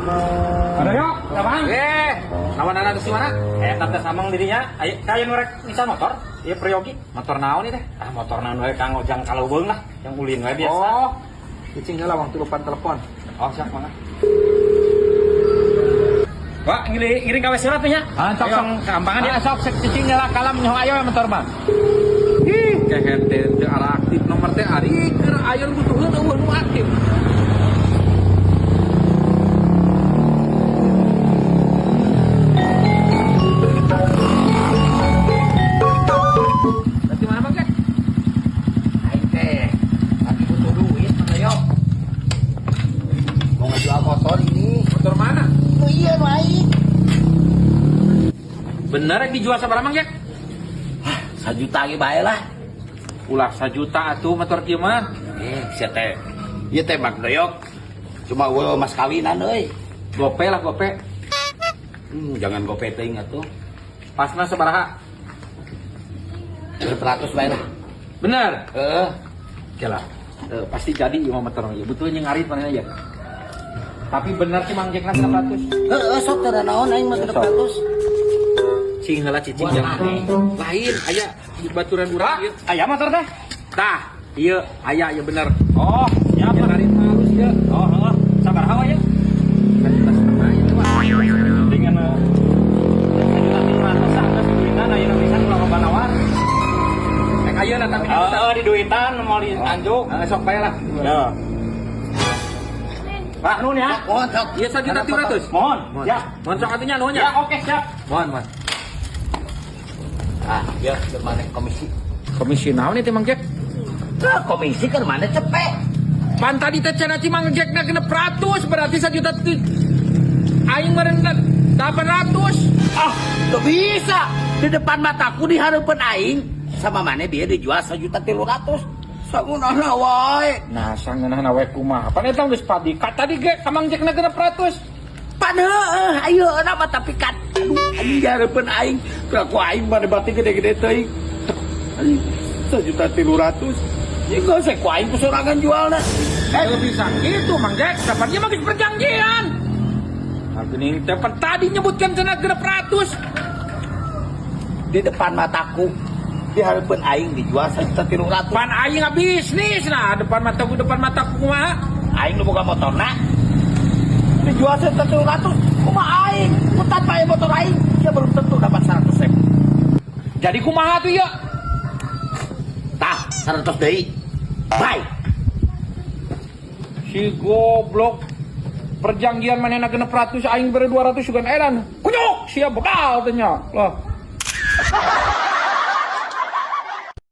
Ada yuk, Abang. Eh, lawan anak di mana? Eh, tante samang dirinya. Ayo, kaya nu rek bisa motor? Iya, Priyogi. Motor naon nih teh? Ah, motor naon we Kang Ojang kalau beung lah, yang ulin we biasa. Oh, cicing heula waktu lupa telepon. Oh, siap mangga. Wah, ngiring ngiring ka surat nya. Ah, sok sok keampangan ya. Ah, sok sok cicing heula kalam nyoho ayo we motor mah. Ih, kehet teh teu ara aktif nomor teh ari keur ayeuna butuheun eueuh nu aktif. Berarti mana Bang Jack? Aing teh lagi butuh duit Mang Yoyo. Mau ngejual motor ini. Motor mana? Nu iya nu aing. Bener rek dijual sabaraha Mang Jack? Sajuta ge bae lah. Ulah sajuta atuh motor kieu mah. Eh, sia teh. Ieu teh Mang Doyok. Cuma eueuh mas kawinan euy. Gope lah gope. Jangan gope teuing atuh. Pasna sabaraha? 100 bae lah. Bener. Heeh. Oke lah. Eh, pasti jadi ieu mah motor ieu. Betulnya ngarit mana ya. Tapi bener sih Mang Jack 100. Heeh, sok teu naon aing mah 100. Cing heula cicing Buat jangan. maneh. Lain aya di baturan urang ieu. Aya motor teh. Tah, ieu aya ieu bener. Oh, siap. Yang ngarit mah halus ieu. Oh, heeh. Sabaraha we ya? 1,5 juta ieu mah. Dengan 1.300.000 ah, geus duitan ayeuna pisan ulah loba nawar. Rek ayeuna tapi di Heeh, di duitan mau dianjuk. Heeh, sok bae lah. Ya. Pak nun ya. Mohon sok. Ieu 1.300.000. Mohon. Mohon. Ya. Mohon sok atunya nuhun Ya, nya. oke, siap. Mohon, mohon. Ah, ya keur maneh komisi. Komisi naon ieu teh Mang Jack? Ke komisi keur maneh cepet. Pan tadi teh cenah Mang Jack na 600 berarti 1 juta aing meureun 800. Ah, teu bisa. Di depan mataku di hareupeun aing sama maneh dia dijual 1.300.000. Sangunahna wae. Nah, sangeunahna we kumaha? Pan eta geus padi. Ka tadi ge ka Mang Jack na 600. Pan heueuh, ayeuna mah tapi kan aduh anjing di hareupeun aing. Ku aing mah batik gede-gede teuing. Anjing 1.300.000. Ya geus ku aing ku sorangan jualna. Eh, bisa gitu Mang Jack. Kapan dia mah geus perjanjian. Nah, geuning teh pan tadi nyebutkan cenah 600. Di depan mataku di hareupeun aing dijual 1.300.000. Pan aing bisnis nah depan mataku kumaha? Aing nu boga motorna dijual 1.300.000. Kumaha aing? Ku tanpa aya motor aing, dia belum tentu dapat 100.000. Jadi kumaha tuh ya? Tah, 100 deui. Bye. Si goblok perjanjian manehna 600 aing bere 200 sugan edan. Kunyuk sia bekal teh nya. Lah.